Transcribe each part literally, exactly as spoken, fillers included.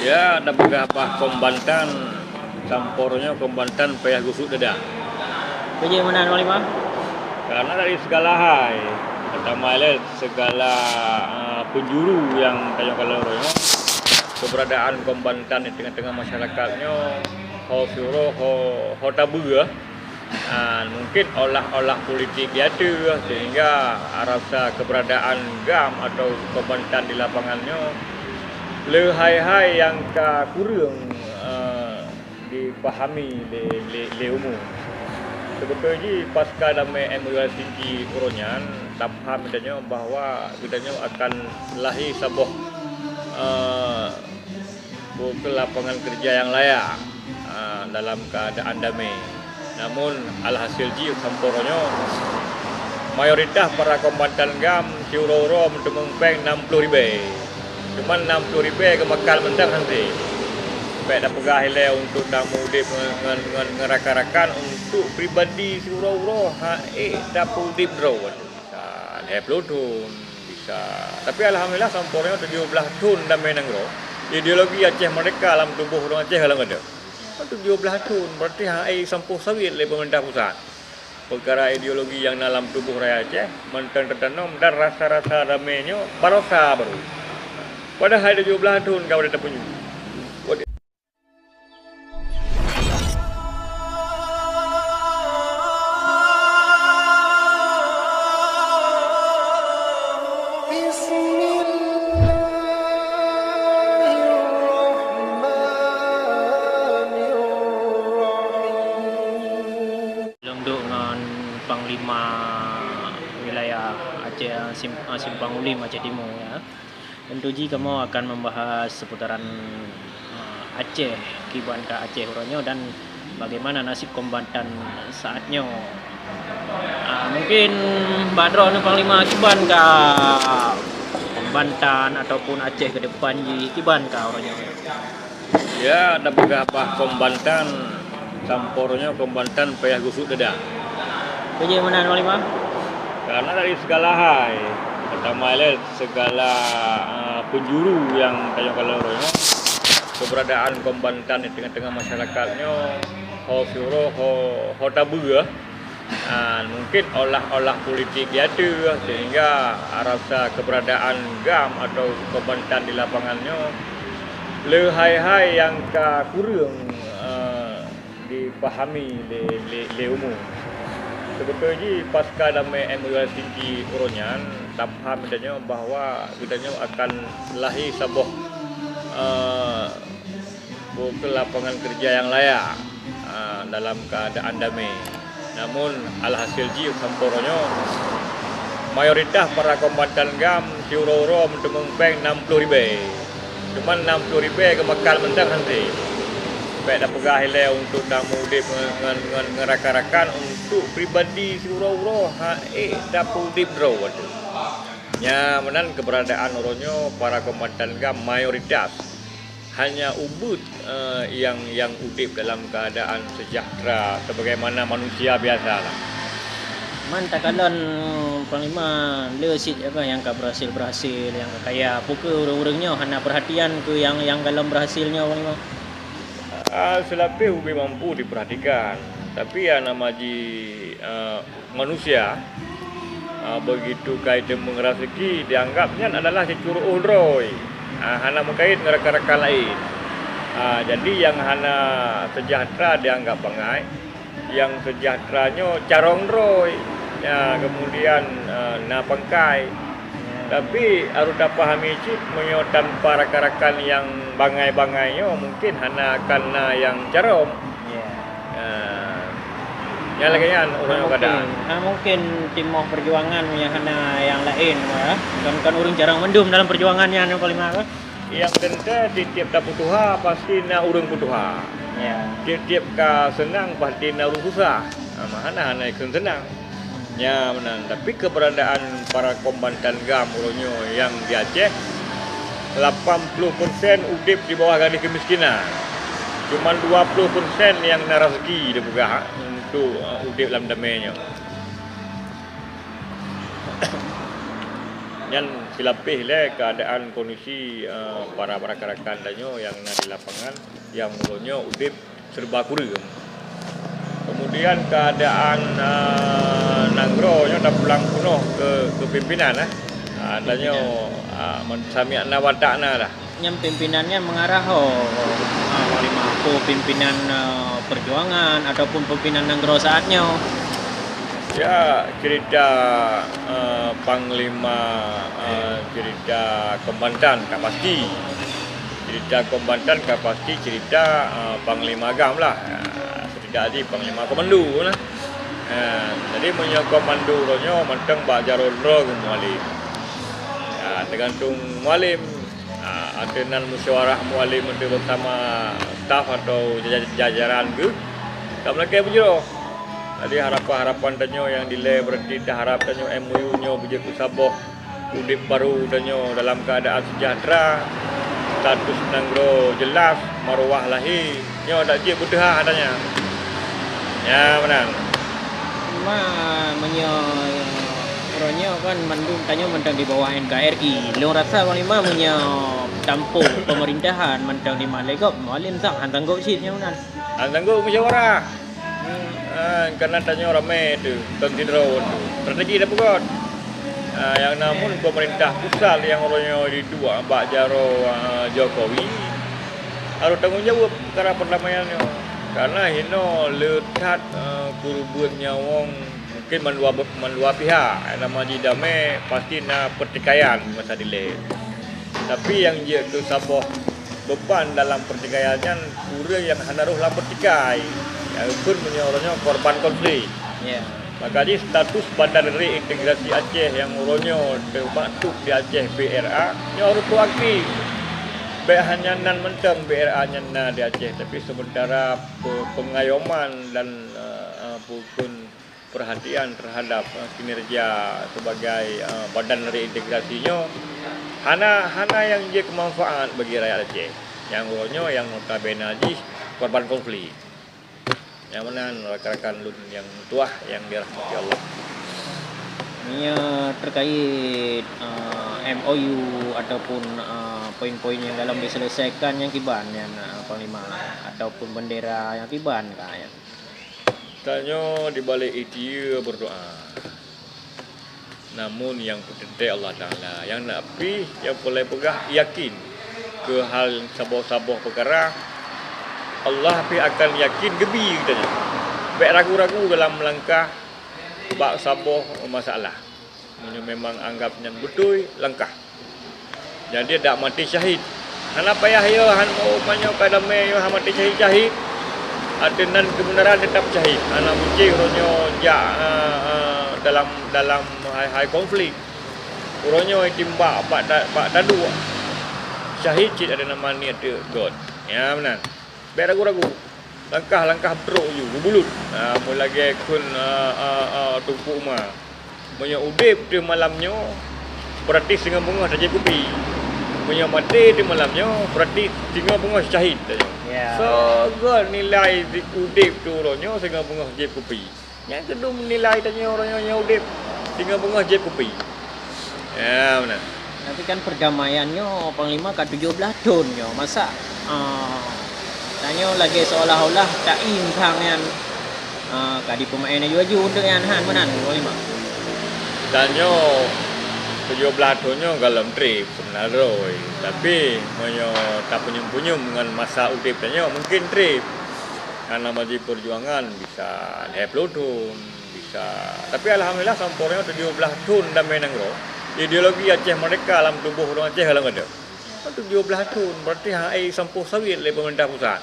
Ya, tapeugah bah kombatan, sampoe nyoe kombatan payah gusut dada. Peue jih meunan, Panglima? Karena dari segala hai, pertama lé segala, eh, penjuru yang tanyoe kalon nyoe, keberadaan kombatan di tengah-tengah masyarakat nyoe, ho siuroe, ho, ho tabeue. Ah, mungkin olah-olah politik di ateueh, sehingga rasa keberadaan GAM atau kombatan di lapangan nyoe le hai-hai nyang ka kureueng, eh, dipahami lé, lé, lé umu. Seubeutôi jih, pasca damé M O U Helsinki uroe nyan, tapaham geutanyoe bahwa geutanyoe akan lahé saboh, eh, buka lapangan kerja nyang layak, ah, dalam keuadaan damé. Namun, alhasil jih sampoe nyoe, mayoritas para kombatan GAM siuroe-uroe meuteumèe péng nam ploh ribèe. Cuman nam ploh ribèe geumakal mantong han trép. Bèk tapeugah ilèe untuk tamu udép ngon, ngon, ngon, ngon rakan-rakan, untuk pribadi siuroe-uroe han ék tapeudép droe. Lhèe ploh thon bisa. Tapi alhamdulillah, sampoe nyoe tujoh blaih thon damé nanggroe. Ideologi Aceh Merdeka lam tuboh ureueng Aceh lam ada. Tujoh blaih thon, berarti hai sampoe sawét lé pemerintah pusat. Peukara ideologi nyang na lam tuboh rakyat Aceh mantong teutanom dan rasa-rasa damé nyoe barosa baru. Padahai tujoh blaih thon ka udah tapeunyu. Bismillahirrahmanirrahim. Lôn duek ngon Panglima Wilayah Aceh, Sim-, Simpang Ulim Aceh Timu, ya. Tentu jih kamoe akan membahas seputaran, eh, Aceh, kiban ka Aceh uroe nyoe dan bagaimana nasib kombatan saat nyoe. Ah, mungkin bak droeneuh Panglima, kiban ka kombatan ataupun Aceh ke depan jih, kiban ka uroe nyoe. Ya, tapeugah bah kombatan, sampoe nyoe kombatan payah gusut dada. Peue jih meunan, Panglima? Karena dari segala hai, pertama lé segala, eh, penjuru yang tanyoe kalon nyoe, keberadaan kombatan di tengah-tengah masyarakat nyoe, ho siuroe, ho, ho tabeue. Ah, mungkin olah-olah politik di ateueh, sehingga rasa keberadaan GAM atau kombatan di lapangan nyoe le hai-hai nyang ka kureueng, eh, dipahami lé, lé, lé umu. Seubeutôi jih, pasca damé M O U Helsinki uroe nyan, tapaham geutanyoe bahwa geutanyoe akan lahé saboh, eh, buka lapangan kerja nyang layak, ah, dalam keuadaan damé. Namun, alhasil jih sampoe nyoe, mayoritas para kombatan GAM siuroe-uroe meuteumèe péng nam ploh ribèe. Cuman nam ploh ribèe geumakal mantong han trép. Bèk tapeugah ilèe untuk tamu udép ngon, ngon, ngon, ngon rakan-rakan, untuk pribadi siuroe-uroe han ék tapeudép droe. Nyan meunan keberadaan uroe nyoe para kombatan GAM mayoritas hanya ubit, eh, nyang, nyang udép dalam keuadaan sejahtera sebagaimana manusia biasa lah. Man takalon, Panglima, le cit apa nyang ka berhasil-berhasil, nyang ka kaya. Peu kheueh ureueng-ureueng nyoe hana perhatian keu nyang, nyang galom berhasil nyoe, Panglima? Ah, seulapéh ubé mampu diperhatikan, tapi nyang nama ji, eh, manusia, ah, begitu ka jiteumeung raseuki, dianggap nyan adalah sicuroh droe, ah, hana meukait ngon rakan-rakan laén. Ah, jadi nyang hana sejahtera dianggap bangai, nyang sejahtera nyoe carông droe, ya, kemudian, ah, na pangkai. Tapi harôh tapahami cit, meunyoe tanpa rakan-rakan nyang bangai-bangai nyoe, mungken hana akan na nyang carông. Ya. Ah, nyan lagèe nyan ureueng nyoe keadaan. Hana mungken timoh perjuangan meunyoe hana nyang laén, ya. Kon, kon ureueng carông mandum dalam perjuangan nyan, Panglima, ka? Nyang teuntèe tiep-tiep tapeutuha pasti na ureueng peutuha. Ya. Tiep-tiep ka seunang pasti na ureueng susah. Ah, meuhana hana ikheun seunang. Nyan meunan, tapi keberadaan para kombatan GAM uroe nyoe nyang di Aceh, lapan ploh persen udép di bawah garis kemiskinan. Cuman dua ploh persen nyang na raseuki dipeugah untuk, eh, udép lam damé nyoe. Nyan silapéh lé keuadaan kondisi, eh, para rakan-rakan tanyoe nyang na di lapangan, nyang uroe nyoe udeb serba kureueng. Keumudian keuadaan, eh, nanggroe nyoe tapulang peunoh keu, keu pimpinan, eh. Ah, tanyoe, ah, man-, sami'na wa ata'na lah. Nyan pimpinan nyan meungarah ho, ah, Panglima, peue pimpinan, eh, peujuangan ataupun pimpinan nanggroe saat nyoe? Ya, cerita, eh, Panglima, eh, cerita Kombatan ka pasti. Cerita Kombatan ka pasti cerita, eh, Panglima Agam lah. Ya, setidak jih Panglima Komando lah. Ya, jadi meunyoe komando uroe nyoe mantong bak jaroe droe keu Mualem. Ya, teugantung Mualem. Ah, ateueh nan musyawarah Mualem meuntri beusama staf atau jaja-, jajaran geuh, ka meulakée beujroh. Jadi, harapan-harapan tanyoe nyang dilée, berarti taharap tanyoe M O U nyoe beujeuet keu saboh udeb barô tanyoe dalam keuadaan seujahteura, status nanggroe jeulaih, maruwah lahé, nyoe dak jeuet beuteuha hana nyan. Nyan meunan. Ma, meunyoe uroe nyoe kan mandum tanyoe mantong di bawah N K R I. Lôn rasa Panglima meunyoe tampôk pemerintahan mantong di Malée gob, Mualem sang han sanggob cit nyoe meunan. Han sanggob musyawarah. Hmm. Ah, karena tanyoe ramé teuh, kon sidroe teuh. Strategi dah peugöt. Ah, nyang namun pemerintah pusat nyang uroe nyoe jiduek bak jaroe, ah, Jokowi harôh tanggong jaweueb peukara perdamaian nyoe. Karena hinoe le that, eh, keureubeuen nyawöng mungken mandua be-, mandua pihak. Nama jih damé pasti na pertikaian masa dilée. Tapi nyang jeuet keu saboh beban dalam pertikaian nyan ureuëng nyang hana rôh lam pertikai. Nyang kheun meunyoe uroe nyoe korban konflik. Ya. Maka jih status Badan Reintegrasi Aceh nyang uroe nyoe teumaktub di Aceh B R A, nyoe harôh proaktif. Bék hanya nan mantong B R A nyan na di Aceh, tapi sementara pe-, pengayoman dan, eh, eh, peukon perhatian terhadap, eh, kinerja sebagai, eh, Badan Reintegrasi nyoe hana, hana nyang jeuet keu manfaat bagi rakyat Aceh. Nyang uroe nyoe nyang notabene jih korban konflik. Nyang meunan rakan-rakan lôn nyang tuah nyang dirahmati Allah. Meunyoe terkait, eh, M O U ataupun, eh, poin-poin nyang galom diselesaikan nyang kiban nyan, eh, Panglima, ataupun bendera nyang kiban ka nyan? Tanyoe di balek ié berdoa. Namun nyang peuteuntée Allah Taala, nyang na pih nyang peureulée peugah yakin keu hal saboh-saboh peukara, Allah pih akan yakin geubi geutanyoe. Bék ragu-ragu dalam langkah bak saboh masalah. Meunyoe memang anggap nyan beutôi, langkah. Jadi dak maté syahid. Hana payah yo, han, oh, meunyoe ka damé yo, hana maté syahid-syahid. Ateueh nan keubeunaran teutap syahid. Hana mungken uroe nyoe jak, eh, eh, dalam, dalam hai-hai konflik. Uroe nyoe timbak bak ta-, bak taduek. Syahid cit ada nama niet teuh göt. Ya, meunan. Bék ragu-ragu. Langkah-langkah brok ju, geubulut. Ha, meulagée kheun, a, a, a, Teungku Uma. Meunyoe udeb teuh malam nyoe, beurati singoh beungoh tajieb kupi. Meunyoe maté teuh malam nyoe, beurati singoh beungoh syahid tanyoe. Ya. Sagai nilai udeb teuh uroe nyoe singoh beungoh jieb kupi. Nyan keudum nilai tanyoe uroe nyoe nyang udeb singoh beungoh jieb kupi. Ya, meunan. Tapi kan perdamaian nyoe Panglima ka tujoh blaih thon nyoe. Masa, ah, tanyoe lagée seolah-olah taim sang nyan, ah, ka dipeumaén aju-aju untuk nyan, han meunan, Panglima? Tanyoe tujoh blaih thon nyoe galom treb seubeuna droe. Tapi meunyoe tapeunyum-peunyum ngon masa udeb tanyoe, mungken treb. Hana maji peujuangan bisa lhée ploh thon, bisa. Tapi alhamdulillah, sampoe nyoe tujoh blaih thon damé nanggroe, ideologi Aceh Merdeka lam tuboh ureuëng Aceh lam ada. Tujoh blaih thon, berarti hai sampoe sawét lé pemerintah pusat.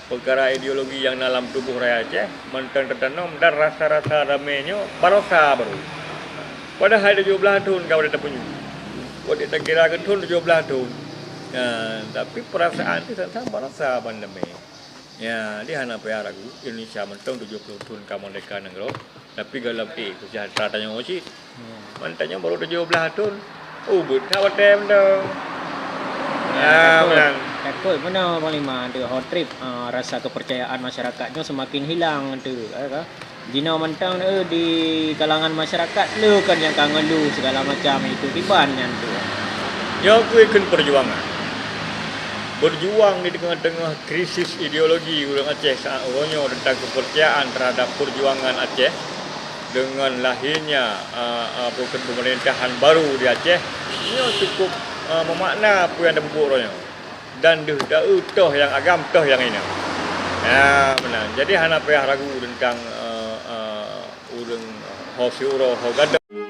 Peukara ideologi nyang na lam tuboh rakyat Aceh mantong teutanom dan rasa-rasa damé nyoe barosa baru. Padahai tujoh blaih thon ka udah tapeunyum. Watée takira keu thon tujoh blaih thon. Nah, tapi perasaan teuh sang-sang barosa ban damé. Ya, di hana payah ragu, Indonesia mantong tujoh ploh thon ka merdeka nanggroe, tapi galom ék seujahteura tanyoe cit. Hmm. Man tanyoe baru tujoh blaih thon, ubit that watée mantong. Ya, betul. Meunan. Takot beuna Panglima tu, ho treb, ah, rasa kepercayaan masyarakat nyoe semakin hilang tu, eh, ka. Jinoe mantong, eh, di kalangan masyarakat le kan nyang ka ngeluh segala macam itu kiban nyan tu. Nyoe keuh kheun perjuangan. Berjuang di tengah-tengah krisis ideologi ureuëng Aceh saat uroe nyoe tentang kepercayaan terhadap perjuangan Aceh dengan lahirnya, ah, ah, bukan pemerintahan baru di Aceh, nyoe cukup, ah, memakna apa yang dibubuet uroe nyoe. Dan deuh taeu toh nyang agam, toh nyang inong. Ya, meunan. Jadi hana payah ragu tentang, eh, eh, ureuëng ho siuroe, ho gadôh.